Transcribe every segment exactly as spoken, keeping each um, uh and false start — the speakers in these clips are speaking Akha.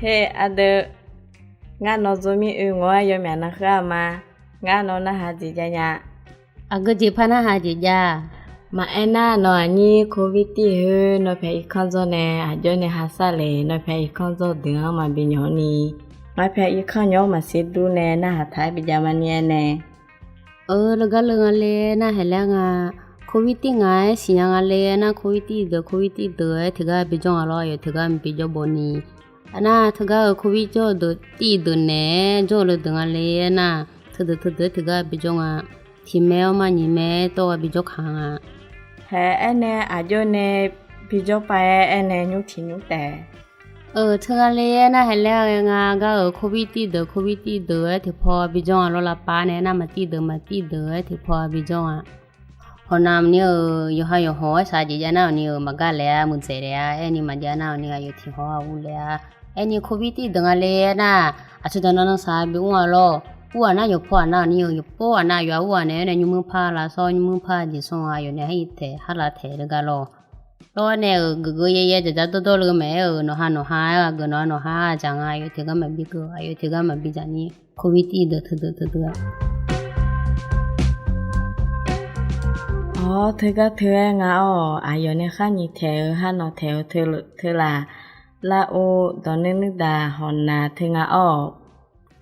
Her ardeuv, ngar nawr dzawr mir oe ngawr-aer yawmyaq nan kheur-a ma. Ngar nawr narhaq jeq jav nya. Aqgeu jeq par narhaq jeq jav. Maqaer nar, nawq aqnyir โควิด tir heu nawr pyaq irkanr dzawr nae aqjox nae ha sar le, nawr pyaq irkanr dzawr deuq-anr maqbi nymq-awr ni, ngaq pyaq irkanr nymq-awr maqsiq dur nae narhaq taq-aer bijav ma ni aer nae. Eu, leugar leu nga le nar haeq laer nga. โควิด tir ngaq-aer siqnya nga le nar, โควิด tir deuq, โควิด tir deuq-aer tiqgar bijawr nga lawr, aqyawf tiqgar maqbi jawr baw ni. Aqnar teugar-euq โควิด jawr-eu deuq tir deuq naeq-aer jawr-eu le deuq nga le nar, teudeuq teudeuq-aer tiqgar bijawr nga. Tiq mae-awr ma nyiq mae-aer tawr-eu bijawr kaq nga. Haeq aernae aqjox nae bijawr pav-aer aernae nymr tiq nymr taef. Eu, teugar le aernar haeq laer ghae nga gar-euq โควิด tir deuq, โควิด tir deuq-aer tiqpaw bijawr nga lawr, lavpar nae nar maq tir deuq maq tir deuq-aer tiqpaw bijawr nga. Hawq navni-euq yawqha yawqhawq-aer shaq jeq jav nar-awq ni-euq maqgar laef-a, muiqdzaeq laef-a, aerni maqjav nar-awq ni aqyawf tiq haw-awr ur laef-a. Aerni โควิด tir deuq nga le aernar, aqcawq dawq nan nan shaq bi ur-a lawr. Ur-aq nar yawqpaw aqnav-awq ni-euq, yawqpaw aqnav yawqha ur-aq nae aernae nymr par lavsawr, nymr par jeqsanr-a, aqyawf nae har irtaeq har lavtaeq le gar lawr. Lawr nae-euq geuf geuf yaer yaer dzaqdzaq dawrdawr le maeq-aer-euq nawqha nawqha-aer ghaq geuf nawqha nawqha-a dzaq nga, aqyawf tiqgar maqbi geuf, aqyawf tiqgar maqbi dzaq ni, โควิด tir deuq teudeuq teudeuq-a. Awr, teugar teu-aer nga-awr, aqyawf nae khar nyiq taeq-eu har nawq taeq-eu teu laf, lar-or, dawqnuir nuir daq hawq nav teu nga-awr.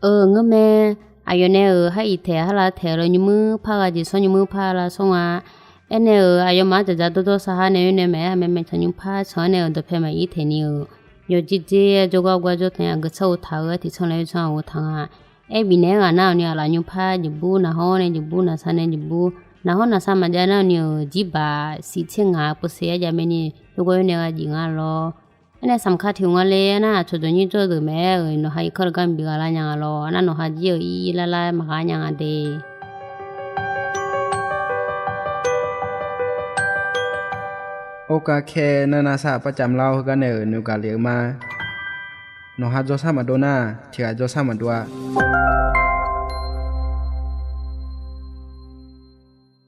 Eu, ngeur mae. Aqyawf nae-euq har irtaeq har lavtaeq le nymr par ghaq jeqsanr, nymr par lavsawr nga. Aernae-euq aqyawfmaf-anr dzaqdzaq dawrdawr sar har nae oer nae maeq-aer aqmae maeq taq nymr par can-aer nae-euq dawqpae maqir taeq ni-euq, yawqjeq jeq-aer jawrgar gar jawr taeq-aer aqgeu tsar ov taq-eu-aer tiqtsanr laer oer tsanr-a ov taq nga. Aer bifnaeq-aer ghaq nar-awq ni-aq, laf nymr par jeqbur naqhawr nae jeqbur naqsar nae jeqbur, naqhawr naqsar maqjav nar-awq ni-euq jirbaq siq tser ngaq-eu pov se-aer jav mae ni, jawrgar oer nae gha jeq nga lawr. Aernae samqkar tiq nga le aernar, aqcawq dawq nyir jawr deuq maeq-aer-euq nawqha irkanr le gar maqbi ghaq lar nya nga lawr. Aernar nawqha jir-eu ir ir lar lar maqghaq nya nga de. Orkav kae nar navsar aqpar cam lar-awr heugar nae-euq noeqgaq lef-eu ma. Nawqha jawrsar maqdov nar, tiq ghaq jawrsar maqdov-a.